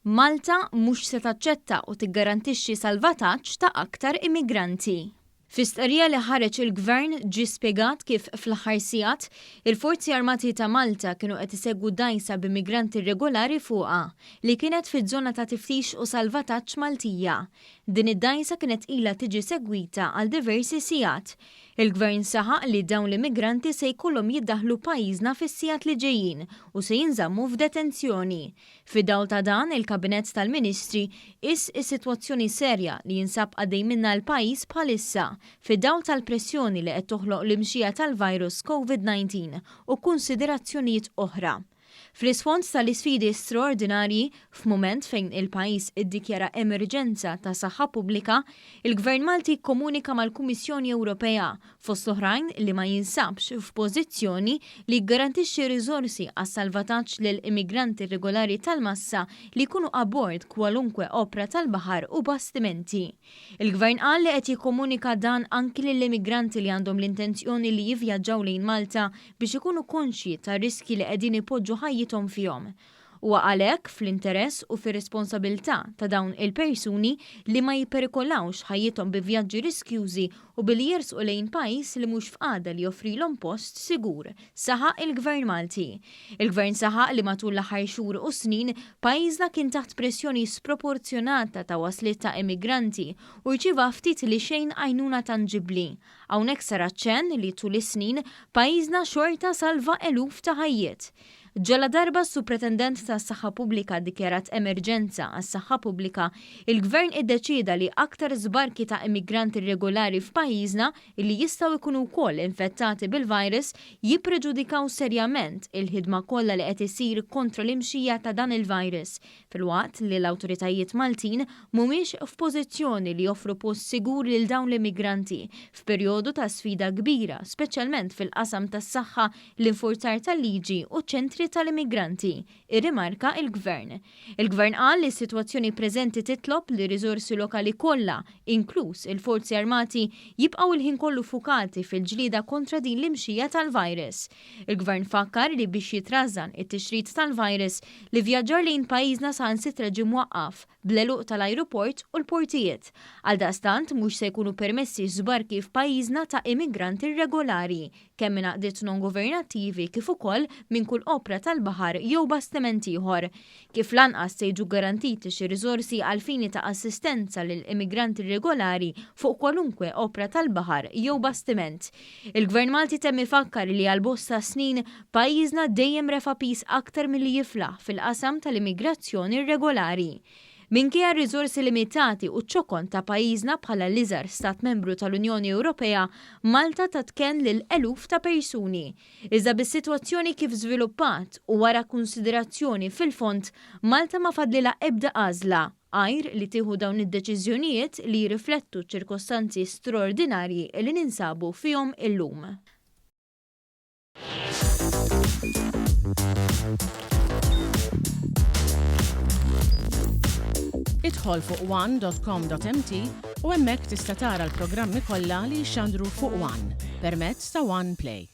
Malta mhux se taċċetta u tiggarantixxi salvataġġ ta' aktar immigranti. Fi stqarrija li ħareġ il-Gvern ġie spjegat kif fl-aħħar sigħat, il-Forzi Armati ta' Malta kienu qed isegwu dgħajsa b'immigranti irregolari fuqha, li kienet fiż-żona ta' tiftix u salvataġġ Maltija. Din id-dgħajsa kienet ilha tiġi segwita għal diversi sigħat. Il-Gvern saħaq li dawn l-immigranti se jkollhom jiddaħħlu pajjiżna fis-sigħat li ġejjin u se jinżammu f'detenzjoni. Fid-dawl ta' dan, il-Kabinett tal-Ministri qies is-sitwazzjoni serja li jinsab għaddej minnha l-pajjiż bħalissa, fid-dawl tal-pressjoni li qed toħloq l-imxija tal-virus Covid 19 u kunsiderazzjonijiet oħra. Fl-isfond tal-isfidi straordinarji, f'mument fejn il-pajjiż iddikjara emerġenza ta' saħħa pubblika, il-Gvern Malti kkomunika mal-Kummissjoni Ewropea fost l-oħrajn li ma jinsabx f'pożizzjoni li jiggarantixxi riżorsi għas-salvataġġ lil immigranti irregolari tal-massa li jkunu abbord kwalunkwe opra tal-baħar u bastimenti. Il-Gvern qal li qed jikkomunika dan anki lill-immigranti li għandhom l-intenzjoni li jivvjaġġaw lejn Malta biex ikunu konxji tar-riskji li qegħdin ipoġġu ħajjithom fihom. Huwa għalhekk fl-interess u fir-responsabilità ta' dawn il-persuni li ma jipperikolawx ħajjithom bi vjaġġi riskjużi u billi jersqu lejn pajjiż li mhux f'qagħda li joffrilhom post sigur, saħaq il-Gvern Malti. Il-Gvern saħaq li matul l-aħħar xhur u snin, pajjiżna kien taħt pressjoni sproporzjonata ta' wasliet ta' immigranti u rċieva ftit li xejn għajnuna tanġibbli. Hawnhekk sar aċċenn li tul is-snin, pajjiżna xorta salva eluf ta' ħajjiet. Ġaladarba s-Supretendent tas-Saħħa Pubblika ddikjarat emerġenza għas-saħħa pubblika, il-Gvern iddeċieda li aktar żbarki ta' immigranti irregolari f'pajjiżna li jistgħu jkunu wkoll infettati bil-virus jippreġudikaw serjament il-ħidma kollha li qed isir kontra l-imxija ta' dan il-virus filwaqt li l-awtoritajiet Maltin mhumiex f'pożizzjoni li joffru post sigur lil dawn l-immigranti f'perjodu ta' sfida kbira speċjalment fil-qasam tas-saħħa, l-infurzar tal-liġi u ċ-ċentri tal-immigranti, irrimarka l-Gvern. Il-Gvern qal li s-sitwazzjoni preżenti titlob li r-riżorsi lokali kollha, inkluż il-Forzi Armati, jibqgħu l-ħin kollu ffukati fil-ġlieda kontra din l-imxija tal-virus. Il-Gvern fakkar li biex jitrażżan it-tixrid tal-virus, l-ivvjaġġar lejn pajjiżna saħansitra ġie mwaqqaf, bl-għeluq tal-ajruport u l-portijiet. Għaldaqstant mhux se jkunu permessi żbarki f'pajjiżna ta' immigranti irregolari, kemm minn għaqdiet non-governattivi kif ukoll minn kull opra tal-baħar jew bastiment ieħor. Kif lanqas se jiġu ggarantiti xi riżorsi għall-fini ta' assistenza lil immigranti irregolari fuq kwalunkwe opra tal-baħar jew bastiment. Il-Gvern Malti temm ifakkar li għal bosta snin, pajjiżna dejjem refa' piż aktar milli jiflaħ fil-qasam tal-immigrazzjoni irregolari. Minkejja r-riżorsi limitati u ċ-ċokon ta' pajjiżna bħala l-iżgħar stat membru tal-Unjoni Ewropea, Malta tat kenn lil eluf ta' persuni. Iżda bis-sitwazzjoni kif żviluppat u wara kunsiderazzjoni fil-fond, Malta ma fadlilha ebda għażla għajr li tieħu dawn id-deċiżjonijiet li jirriflettu ċ-ċirkostanzi straordinarji li ninsabu fihom illum. Idħol fuq one.com.mt u hemmhekk tista' tara l-programmi kollha li jixxandru fuq One permezz ta' One Play.